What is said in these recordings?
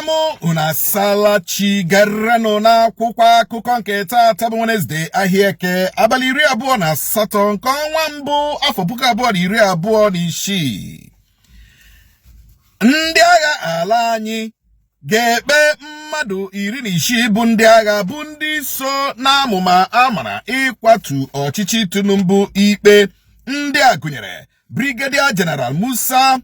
M unu asala chi. Gerenụ n'akwụkwọ akụkọ nke taata bụ Wednesday, ahịa Eke, abalị 28 nke ọnwa mbụ, afọ 2026. Ndị agha ala anyị ga-ekpe mmadụ 16 bụ ndị agha bụ ndị so n'amụma amara ịkwatu ọchịchị Tinubu ikpe. Ndị a gụnyere Brigadier General Musa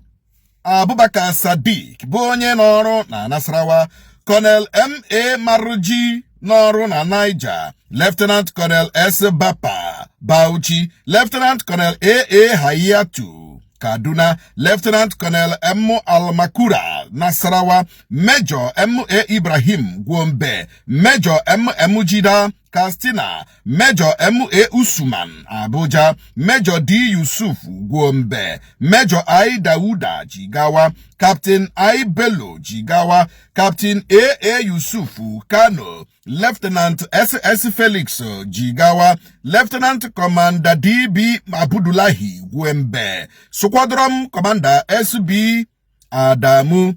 Abubakar Sadiq, bụ onye n'ọrụ na Nasarawa, Colonel M.A. Maruji n'ọrụ na Niger, Lieutenant Colonel S. Bapa, Bauchi, Lieutenant Colonel A.A. Hayatu, Kaduna, Lieutenant Colonel M. Almakura, Nasarawa, Major M.A. Ibrahim, Gombe, Major M. M. Jida, Katsina, Major M.A. Usman, Abuja, Major D. Yusuf, Gombe, Major I. Dauda, Jigawa, Captain I. Bello, Jigawa, Captain A.A. Yusuf, Kano, Lieutenant S.S. Felix, Jigawa, Lieutenant Commander D.B. Abdullahi, Gombe, Squadron Commander S.B. Adamu.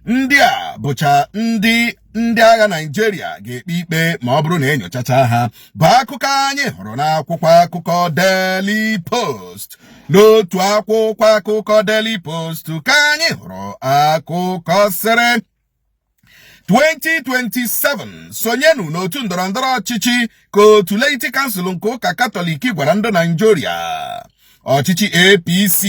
Ndị a bụcha ndị agha Naịjirịa ga-ekpe ikpe ma ọ bụrụ na enyochacha ha, bụ akụkọ anyị hụrụ n'akwụkwọ akụkọ Daily Post. N'otu akwụkwọ akụkọ Daily Post ka anyị hụrụ akụkọ sịrị, 2027, sonyenu n'otu ndọrọndọrọ ọchịchị, ka otu Laity Council nke ụka Katọlik gwara ndị Naịjirịa. Ọchịchị APC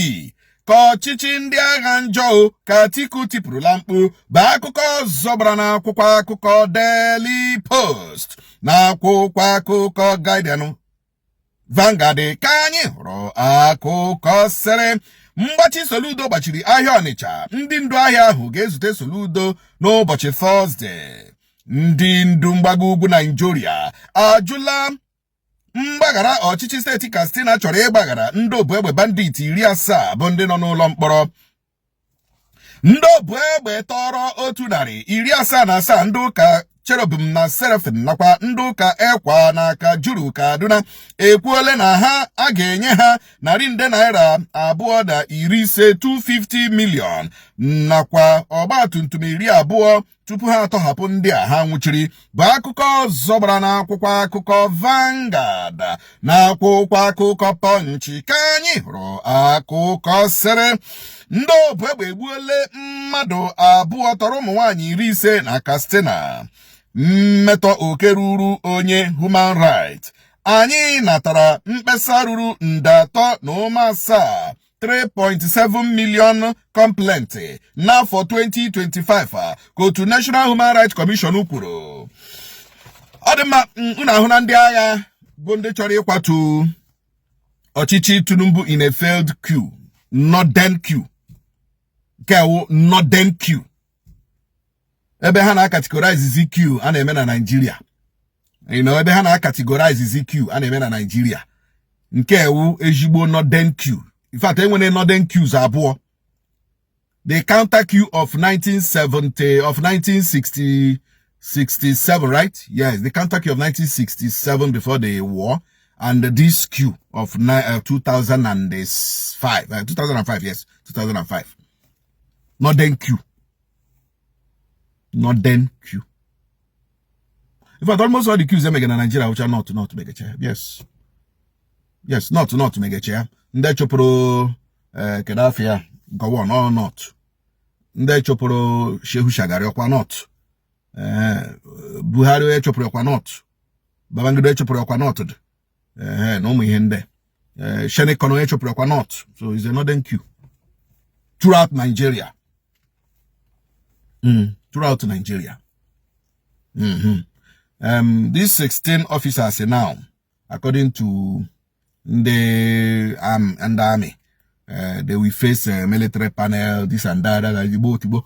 ka ọchịchị ndị agha njọ, ka Atiku tipụrụla mkpu, bụ akụkọ ọzọ gbara n'akwụkwọ akụkọ Daily Post. Na akwụkwọ akụkọ Guardian, Vanguard, ka anyị hụrụ akụkọ sịrị, mgbachi Soludo gbachiri ahịa Ọnịcha, ndị ndu ahịa ahụ ga-ezute Soludo n'ụbọchị Tọzdee. Ndị ndu mgbago ugwu Naijiria ajụla mgbaghara ọchịchị steeti Katsina chọrọ ịgbaghara ndị obu egbe bandit 70 bụ ndị nọ n'ụlọ mkpọrọ. Ndị obu egbe tọrọ 177 ndị ụka Cherubim na Seraphim nakwa ndị ụka ECWA n'aka juru Kaduna ekwuole na ha a ga-enye ha narị nde naira 250, 250 million, nakwa ọgba tum tum 20 tupu ha atọhapụ ndị a ha nwụchiri, bụ akụkọ ọzọ gbara n'akwụkwọ akụkọ Vanguard. Na akwụkwọ akụkọ Punch ka anyị hụrụ akụkọ sịrị, ndị obu egbe egbuole mmadụ abụọ, tọrọ ụmụ nwaanyị 50 na Katsina. Mmetọ oke ruru onye, human right, anyị natara mkpesa ruru nde 3.7, 3.7 million complaint n'afọ 2025, ka otu National Human Rights Commission kwuru. Ọ dị mma, unu ahụ na ndị agha bụ ndị chọrọ ịkwatu ọchịchị Tinubu in a failed coup, northern coup. Nke wụ northern coup, ebe ha na-acategorize coup a na-eme na Nigeria, ebe ha na-acategorize coup a na-eme na Nigeria, nke ewu ezigbo northern coup. In fact, enwere northern coups abụọ: the counter coup of 1970, of 1960 67, right? Yes, the counter coup of 1967 before the war, and this coup of 2005, 2005, yes, 2005. Northern coup, northern coup. In fact, almost all the coups emege na Nigeria, which are not not megecha. Yes, not not megecha. Ndị chụpụrụ kedu afọ ya, Gowon, all north. Ndị chụpụrụ Shehu Shagari, ọkwa north. Buhari onye chụpụrụ, ọkwa north. Babangida chụpụrụ, ọkwa north dị. Na ụmụ ihe ndị Shonekan onye chụpụrụ, ọkwa north. So it's a northern coup throughout Nigeria, throughout Nigeria. These 16 officers now, according to the and the army, they will face a military panel, this and that, that, that,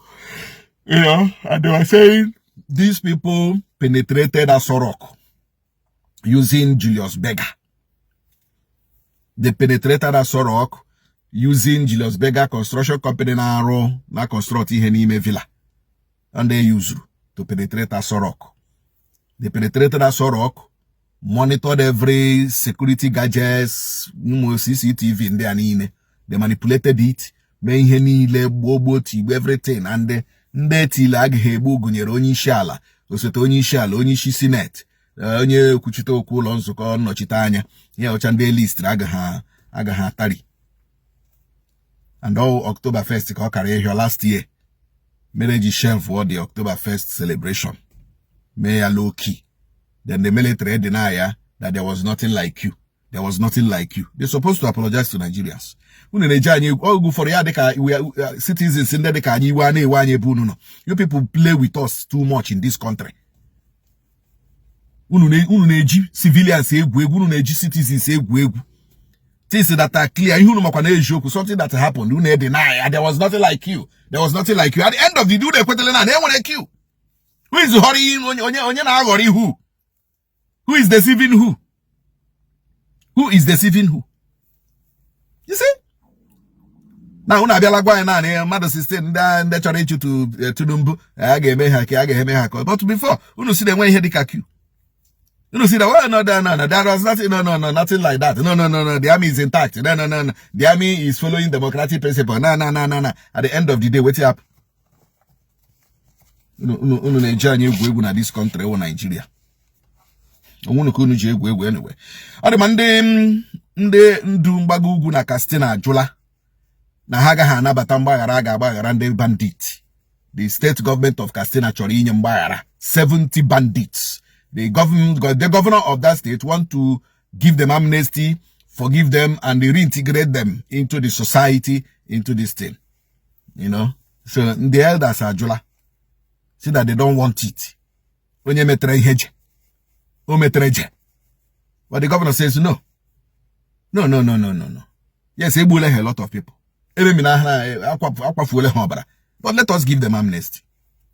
and they were saying these people penetrated Aso Rock using Julius Berger. They penetrated Aso Rock using Julius Berger construction company na-arụ na construct ihe n'ime villa, and they used to penetrate Aso Rock. They penetrated Aso Rock, monitored every security gadgets, ụmụ CCTV ndị a niile. They manipulated it, mee ihe niile, gboo gboo tigbo everything, and Ndị etile agaghị egbu gụnyere onye isi ala, osote onye isi ala, onye isi senate, onye ekwuchite okwu ụlọ nzukọ nnọchite anya ya ọcha. Ndị list agaghị atari. And all October 1st ka ọ kara ịhịọ last year mere ji shelve the October 1st celebration, mee ya low key. Then the military deny ya that there was nothing like you, there was nothing like you. They're supposed to apologize to Nigerians. Unu na-eji anyị ọgụ ụfọdụ ya dịka citizens, ndị dịka anyị, iwe a na-ewe anyị ebe unu nọ. You people play with us too much in this country. Unu na-eji civilians egwu egwu, unu na-eji citizens egwu egwu. Things that are clear, ihe unu makwa na eziokwu, something that happened, unu deny there was nothing like you, there was nothing like you. At the end of the day, unu ekwetala na enwere coup. Who is hurrying? Onye na-aghọrọ ihu? Who is deceiving who? Who is deceiving who? You see na unu abịala gwa anyị naanị mmadụ 16 ndị chọrọ ịchụtụ Tinubu, a ga-eme ha ka a ga-eme ha ka. But before, unu si na enwe ihe dịka coup. Unu si na, well, no, no, no, no, there was nothing, no, no, no, nothing like that, no, no, no, no, the army is intact, no, no, no, no, the army is following democratic principle, no, no, no, no, no. At the end of the day, wetin happen? Unu na-eji anyị egwu egwu na this country wụ Nigeria. Onwe unu ka unu ji egwu egwu. Anyway, ọ dị ma ndị ndu mgbago ugwu na Katsina ajụla na ha agaghị anabata mgbaghara a ga-agbaghara ndị bandit. The state government of Katsina chọrọ inye mgbaghara 70 bandits. The governor of that state want to give them amnesty, forgive them and reintegrate them into the society, into this thing. So the elders ajụla, see that they don't want it. Onye metere ihe je o metere je. But the governor says no, no, no, no, no, no, no. Yes, egbuola ha a lot of people, ememina ha, akwafuola ha ọbara, but let us give them amnesty.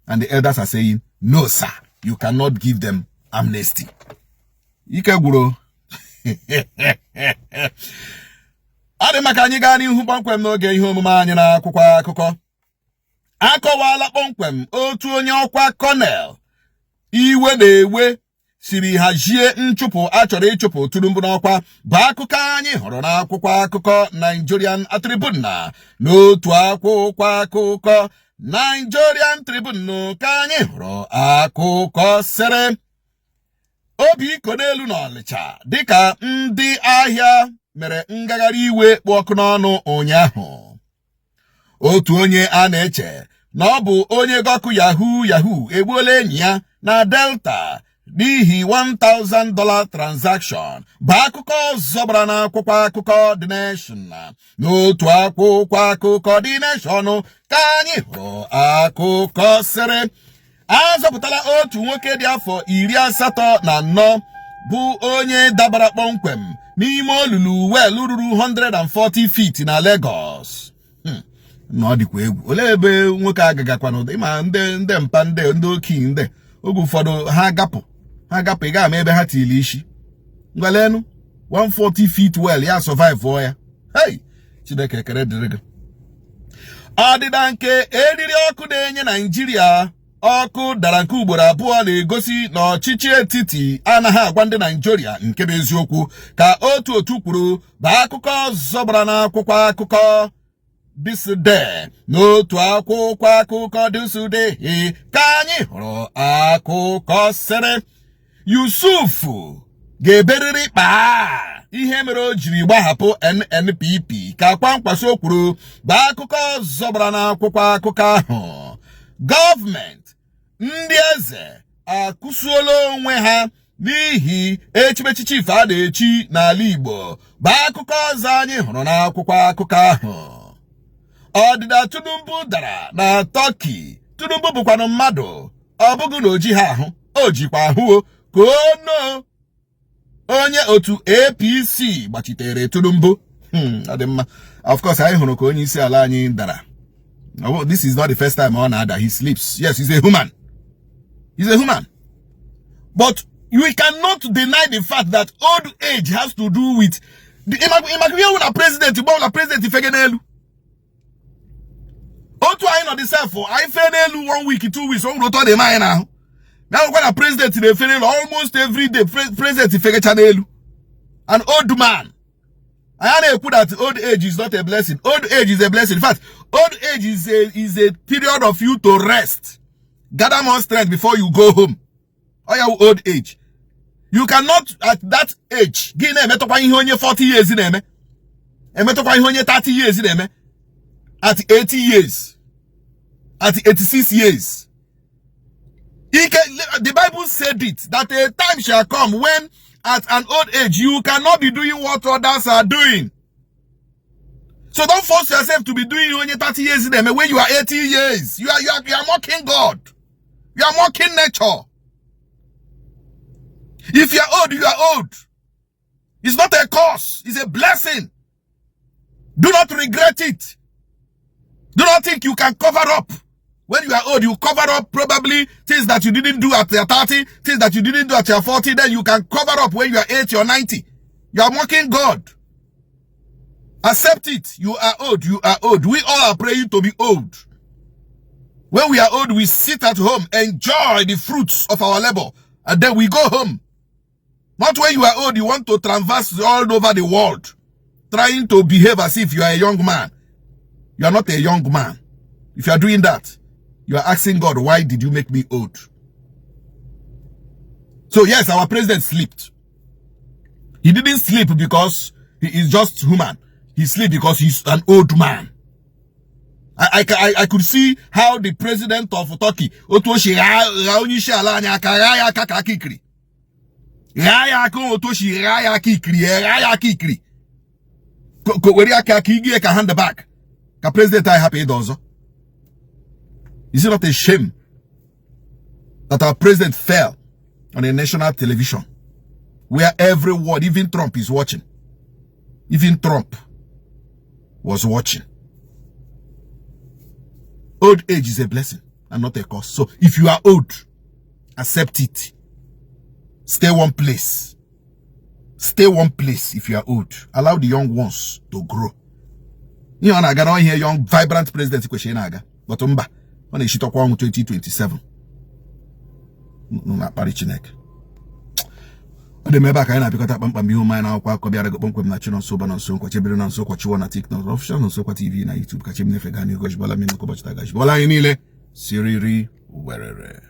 And the elders are saying, "No, sir, you cannot give them amnesty." Ike gwụrụ. Ọ dị maka anyị gaa n'ihu kpọmkwem n'oge ihe omume anyị. Na akwụkwọ akụkọ, akọwala kpọmkwem otu onye ọkwa colonel iwe na-ewe siri hazie nchụpụ a chọrọ ịchụpụ Tinubu n'ọkwa, bụ akụkọ anyị hụrụ n'akwụkwọ akụkọ Nigerian Tribune. Na n'otu akwụkwọ akụkọ Nigerian Tribune ka anyị hụrụ akụkọ sịrị obi iko n'elu n'Ọnịcha dịka ndị ahịa mere ngagharị iwe kpụ ọkụ n'ọnụ ụnyaahụ. Otu onye a na-eche na ọ bụ onye gọkụ yahoo yahoo egbuola enyi ya na Delta n'ihi $1000 transaction, bụ akụkọ ọzọ gbara n'akwụkwọ akụkọ The Nation. N'otu akwụkwọ akụkọ The Nation ka anyị hụrụ akụkọ sịrị azọpụtala otu nwoke dị afọ 84 bụ onye dabara kpọmkwem n'ime olulu well ruru 140 feet na Lagos. Na ọ dịkwa egwu. Olee ebe nwoke agagakwana ịma ndị mpa, ndị okenye, ndị oge ụfọdụ ha gapụ, ị ga ama ebe ha tili isi. Ngwalenu 140 feet well ya survive ya. Hey, Chineke, ekele dịrị gị. Ọdịda nke eriri ọkụ na-enye Naijiria ọkụ dara nke ugboro abụọ na-egosi na ọchịchị etiti anaghị agwa ndị Naijiria nke bụ eziokwu, ka otu otu kwuru, bụ akụkọ ọzọ gbara n'akwụkwọ akụkọ ThisDay. N'otu akwụkwọ akụkọ ThisDay ka anyị hụrụ akụkọ sịrị Yusuf ga-eberịrị kpaa ihe mere o jiri gbahapụ NNPP, ka Kwankwaso kwuru, bụ akụkọ ọzọ gbara n'akwụkwọ akụkọ ahụ. Gọọmenti, ndị eze akụsuola onwe ha n'ihi echimechi chief a na-echi n'ala Igbo, bụ akụkọ ọzọ anyị hụrụ n'akwụkwọ akụkọ ahụ. Ọdịda Tinubu dara na Turkey. Tinubu bụkwanụ mmadụ, ọ bụghị na o ji ha ahụ, o jikwa ahụ o ka ono onye otu APC gbachitere Tinubu. Ọ dị mma. Of course, anyị hụrụ ka onye isi ala anyị dara. This is not the first time ọ na-ada. He sleeps. Yes, he's a human, he's a human, but we cannot deny the fact that old age has to do with the ịmaka ihe na president gbanwe na president fege n'elu. Otu anyị nọ dị sef, anyị fee n'elu one week, 2 weeks, o nwere otu ọ na-eme anyị n'ahụ. Ya nwekwa na president na-efe n'elu almost every day. President fegecha n'elu, an old man. Anyị na-ekwu that old age is not a blessing. Old age is a blessing. In fact, old age is a period of you to rest, gather more strength before you go home. Ọ ya wụ old age. You cannot at that age gị na-emetụkwa ihe onye 40 years na-eme, emetụkwa ihe onye 30 years na-eme at 80 years, at 86 years. Ike, the Bible said it, that a time shall come when at an old age you cannot be doing what others are doing. So don't force yourself to be doing onye 30 years na-eme when you are 80 years. You are mocking God. You are mocking nature. If you are old, you are old. It's not a curse, it's a blessing. Do not regret it. Do not think you can cover up. When you are old, you cover up probably things that you didn't do at your 30, things that you didn't do at your 40, then you can cover up when you are 80 or 90. You are mocking God. Accept it. You are old. You are old. We all are praying to be old. When we are old, we sit at home, enjoy the fruits of our labor, and then we go home. Not when you are old, you want to traverse all over the world, trying to behave as if you are a young man. You are not a young man. If you are doing that, you are asking God, "Why did you make me old?" So yes, our president slept. He didn't sleep because he is just human. He slept because he's an old man. I could see how the president of Turkey, otu o si ghaa onye isi ala anyị aka, ghaa ya aka ka aka ikiri. Ghaa ya aka, otu o si ghaa ya aka ikiri, ghaa ya aka ikiri. Ka were aka ka igie ka handbag. Ka president anyị hapụ ịda ọzọ. Is it not a shame that our president fell on a national television where every word, even Trump is watching? Even Trump was watching. Old age is a blessing and not a curse. So if you are old, accept it. Stay one place. Stay one place if you are old. Allow the young ones to grow. Ihe ọ na-aga na ihe young vibrant president kwesịrị na-aga. But mba, ọ na-eshitekwa ọnwụ 2027. Na-akparị Chineke. Ọ dị m ebe a ka anyị na-apịakọta kpamkpam ihe ụmụ anyị na akwụkwọ akụkọ bịara gị kpọmkwem na Chinonso Ụba, na nso nkwa chebere, na nso kwachiwo na TikTok official, na Nsokwa TV na YouTube. Ka chi m na-efe gaa n'ihu. Gọchibọla mmiri n'ụbọchị taa, gachibọla anyị niile siriri werere.